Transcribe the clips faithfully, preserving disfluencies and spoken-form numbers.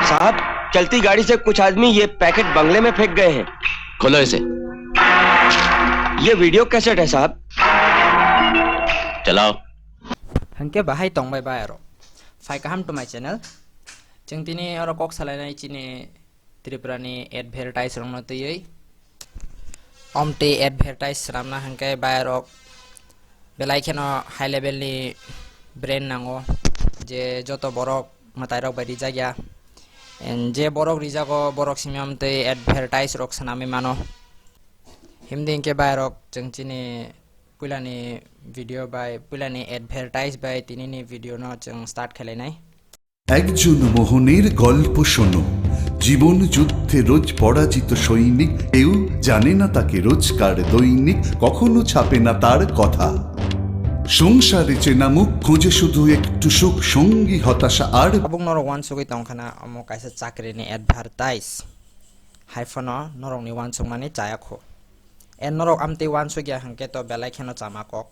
साहब, चलती गाड़ी से कुछ आदमी ये पैकेट बंगले में फेंक गए हैं। खोलो इसे। ये वीडियो कैसेट है साहब। चलाओ। Hwnkhe bahai tongbai bai aro. Phai kaham to my channel. Chwng tini oro kok salainai chini Tripura ni advertise rokno twiwi. Omtwi advertise swnamna hwnkhe bayarok belai kheno high level ni brand nango, je joto borok mwtairok bai rijak ya. And je borok rijago, borok simi omtwi advertise rok swnamwi mano. Himdi hwnkhe bayarok chwng chini puilani video bai puilani advertise bai tinini video no chwng start khlainai. একজন মোহনের গল্প শোনো। জীবন যুদ্ধে রোজ পরাজিত সৈনিক, কেউ জানে না তাকে রোজকার দৈনিক, কখনো ছাপে না তার কথা। সংসারে চেনা মুখ খোঁজে শুধু একটু সুখ, সঙ্গী হতাশা আর Tabuk norok uansugwi tongkha na, omo kaisa chakri ni advertise. Hai phano norok ni uansukmani chaya kho. E norok amtwi uansukya hwnkhe to belai kheno chama kok.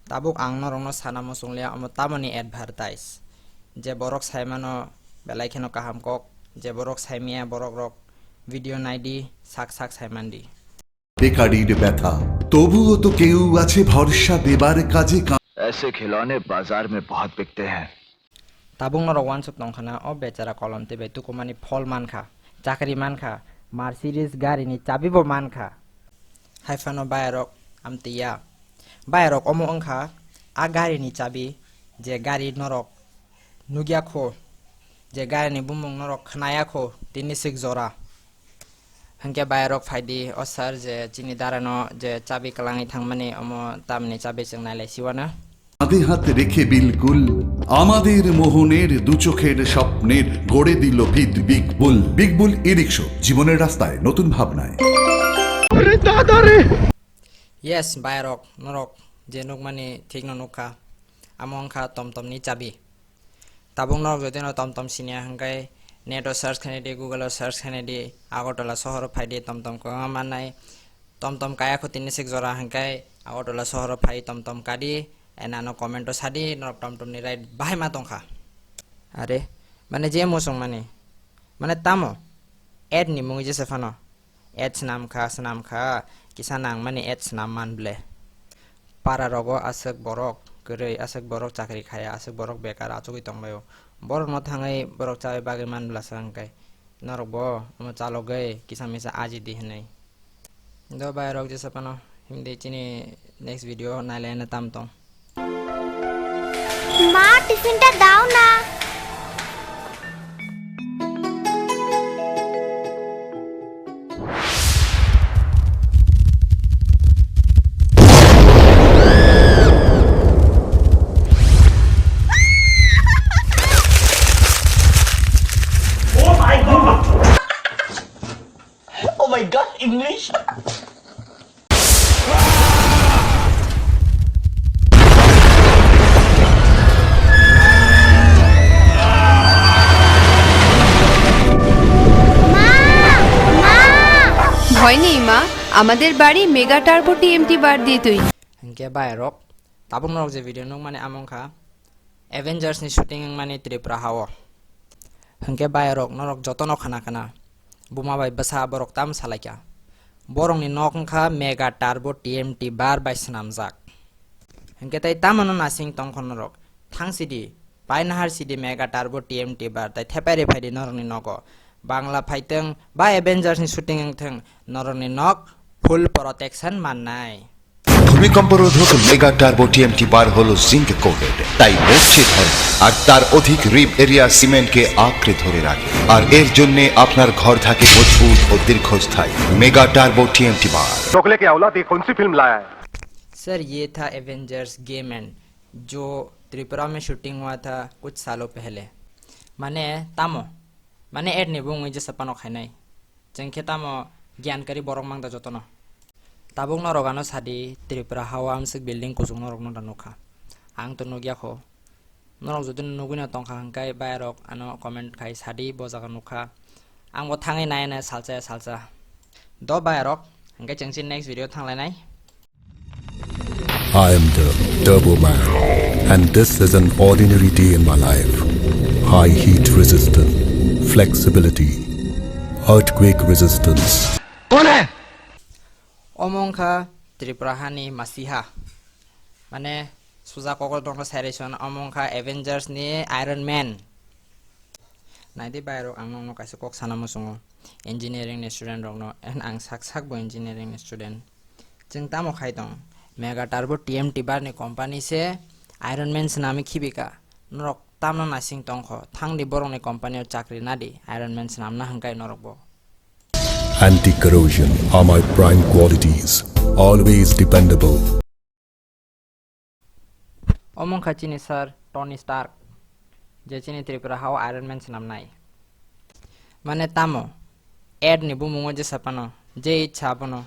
Tabuk ang norokno sana muchung liya, omo tamoni advertise. Je borok saimano belai kheno kaham kok, je borok saimaya borok rok video naidi, sak sak saimandi. বেকারির ব্যথা, তবুও তো কেউ আছে ভরসা দেবার কাজে। ऐसे खिलौने बाजार में बहुत बिकते हैं। Tabuk norok uansuk tongkha na, o bechara kolom tei bai tukumani phol mankha, chakri mankha, Mercedes gari ni chabi bo mankha. Hai phano bayarok amtwi ya. Bayarok omo wngkha a gari ni chabi, je gari norok nukya kho, je gari ni bumung norok khnaya kho, tini sik jora. Hwnkhe bayarok phaidi, o sir, je chini darano je chabi kwlangwi thangmani, omo tamni chabi chwng nailai siwano. কাঁধে হাত রেখে বিলকুল আমাদের মোহনের দু চোখের স্বপ্নের গড়ে দিল ভিত বিগ বুল। বিগ বুল ই রিক্সা, জীবনের রাস্তায় নতুন ভাবনায়। Yes, bayarok, norok je nukmani thikno nukha. Amo wngkha tomtomni chabi. Tabuk norok jodi no tomtom siniya hwnkhe net o search khainai di, Google o search khainai di, Agartala sohor o phaidi tomtom kwbangma mannai. Tomtom kaya kho tini sik jora hwnkhe Agartala sohor o phai tomtom kadi, ena no comment o sadi norok tomtom ni ride bahai ma tongkha. Are, mane je muchung mani, mane tamo ad ni mungwi jesa phano. Ad swnam kha, swnam kha, kisa nangmani ad swnam man ble. Para rogo aswk borok kwrwi, aswk borok chakri khaya, aswk borok bekar achugwi tonglaio. Borokno thangwi borok chawi bagwi man bwlasa hwnkhe norokbo omo chalogwi kisa misa aji di hwnwi. Do bayarok jesa phano himdi chini next video nailaina tam tong. মা, টিফিনটা দাও না। Oh my God, English. ভয় নেই মা, আমাদের বাড়ি mega turbo TMT বার দিয়ে তৈরি। Hwnkhe bayarok, tabuk norok je video nukmani amo wngkha Avengers ni shooting wngmani Tripura hao. Hwnkhe bayarok norok jotono khana khana. Buma bai bwsa borok tam salaikha. Borokni nok wngkha Mega Turbo T M T bar bai swnamjak. Hwnkhe tei tamano nasing tongkha norok. Thang sidi, pai nahar sidi Mega Turbo T M T bar tai thepai rw phaidi norokni nogo. Bangla phaitwng ba Avengers ni shooting wngthwng norokni nok full protection mannai. ভূমিকম্প রোধক mega turbo TMT বার হলো zinc coated, তাই মরচে ধরে না, আর তার অধিক rib area সিমেন্টকে আঁকড়ে ধরে রাখে, আর এর জন্য আপনার ঘর থাকে মজবুত ও দীর্ঘস্থায়ী। মেগা টার্বো টিএমটি বার। चॉकलेट के औलाद, ये कौन सी फिल्म लाया है? Sir, ये था एवेंजर्स गेम एंड जो त्रिपुरा में शूटिंग हुआ था कुछ सालों पहले। Mane tamo? Mane ad ni bumung je sapano khainai. Chwng khe tamo gyan kari borok mang da jotono. Tabuk norok ano sadi Tripura hao amswk building kuchuk norok no da nukha. Ang to nukya kho. Norok jodi nugwi no tongkha hwnkhe bayarok ano comment khai sadi bo jaga nukha. Ang bo thangwi nai nai salsa ya salsa. Do bayarok hwnkhe chwng si next video thanglainai. I am the Turbo Man, and this is an ordinary day in my life. High heat resistant, flexibility, earthquake resistance. Omo wngkha Tripura hani masiha. Mane, suja kokol tongkha sairai son, omo wngkha Avengers ni Iron Man. Naidi bairok, ang nokno kaisa kok sana muchungo, engineering ni student rokno, and ang sak sak bo engineering ni student. Chwng tamo khai tong? Mega Turbo T M T bar ni company se Iron Man swnamwi khibika. Norok tamno naising tongkho? Thangdi borokni company o chakri nadi, Iron Man swnamna hwnkhai norokbo. Anti-corrosion are my prime qualities. Always dependable. Omo wngkha chini sir Tony Stark, je chini Tripura hao Iron Man swnamnai. Mane tamo? Ad ni bumungo jesa phano, je ichha abono.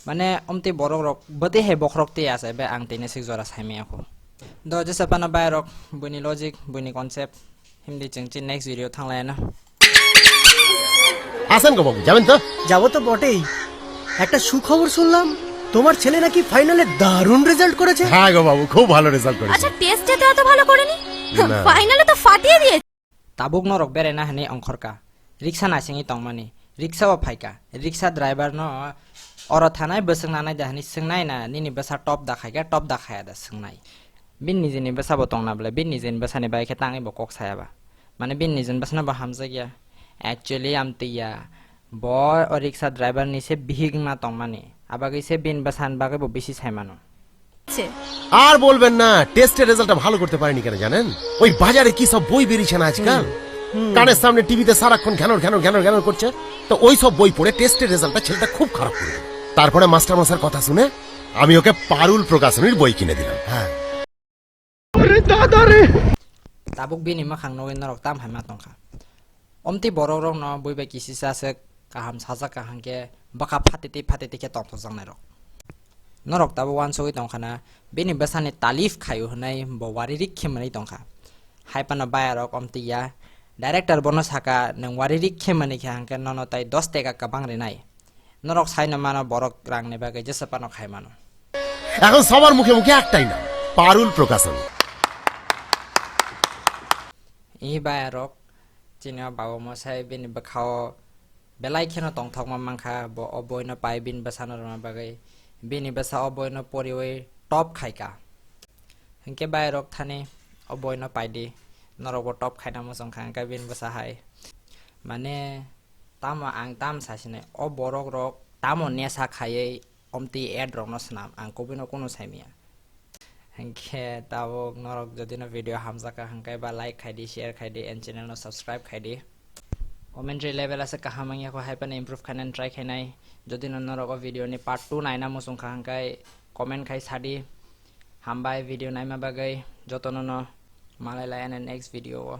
Mane omtwi borok rok bwtwi hai bokhorok twi achai bai ang tini sik jora saimaya kho. Do jesa phano bai rok buini logic, buini concept. Himdi chwng chini next video thanglai na. আসেন গো বাবু, যাবেন তো? যাবো তো বটেই। একটা সুখবর শুনলাম, তোমার ছেলে নাকি ফাইনালে দারুণ রেজাল্ট করেছে। হ্যাঁ গো বাবু, খুব ভালো রেজাল্ট করেছে। আচ্ছা, টেস্টে তো এত ভালো করেনি, না। ফাইনালে তো ফাটিয়ে দিয়েছে। Tabuk norok beraina hinwi ongkhorka, riksa naisingwi tongmani, riksa o phaika, riksa driver no oro thanai bwswk nanai da hinwi swngnai na, nini bwsa top da khaika, top da khaya da swngnai. Bini nijini bwsa bo tongna bwle, bini nijini bwsani bai khe tangwi bo kok saya ba. Mane bini nijini bwsano bo hamjak ya. Actually, amtwi ya. Bo o riksa driver ni se bihik wngna tongmani. Abagwi se bini bwsani bagwi bo bisi sai mano. আর বলবেন না, টেস্টের রেজাল্টটা ভালো করতে পারেনি কেন জানেন? ওই বাজারে কি সব বই বেরিয়েছে না আজকাল, কানের সামনে টিভিতে সারাক্ষণ ঘ্যানর ঘ্যানর ঘ্যানর ঘ্যানর করছে। তো ওই সব বই পড়ে টেস্টের রেজাল্টটা ছেলেটা খুব খারাপ করে দেয়। তারপরে মাস্টার মশার কথা শুনে আমি ওকে পারুল প্রকাশনীর বই কিনে দিলাম। হ্যাঁ। Tabuk bini mwkhang nugwi norok tam hai ma tongkha. Omtwi borok rokno bui bai kisisa se kaham sajak kaham khe bwkha phatiti phatiti khe tongthokjaknai rok. Norok tabuk uansugwi tongkha na bini bwsani talif khaio hwnwi bo wari rik khe mwnwi tongkha. Hai phano baya rok omtwi ya. Director bono saka, "Nwng wari rik khe mwnwi khe hwnkhe nono tai dos teka kwbang rinai." Norok saino mano borok rangni bagwi jesa phano khai mano. এখন সবার মুখে মুখে একটাই নাম, পারুল প্রকাশনী। I baya rok chini o babo mwsai bini bwkha o belai kheno tongthokma mankha, bo o boino pai bini bwsano rwna bagwi, bini bwsa o boino poriwi top khaika. Hinkhe baya rok thani o boino paidi, norokbo top khaina muchung kha, hinkhe bini bwsa hai. Mane, tamo ang tam sasinai, o borok rok tamo nesa khaiwi omtwi ad rokno swnam, ang kubui no kunu saimanya. Hinkhe tabuk norok jodi no video hamjak kha hinkhe ba like khaidi, share khaidi, and channel no subscribe khaidi. Commentary level ase kaham wngya kho, hai phano improve khainani try khainai. Jodi no norok o video ni part two naina muchung kha hinkhe comment khai sadi. Hambai video naima bagwi jotono no, malai lai ani next video o.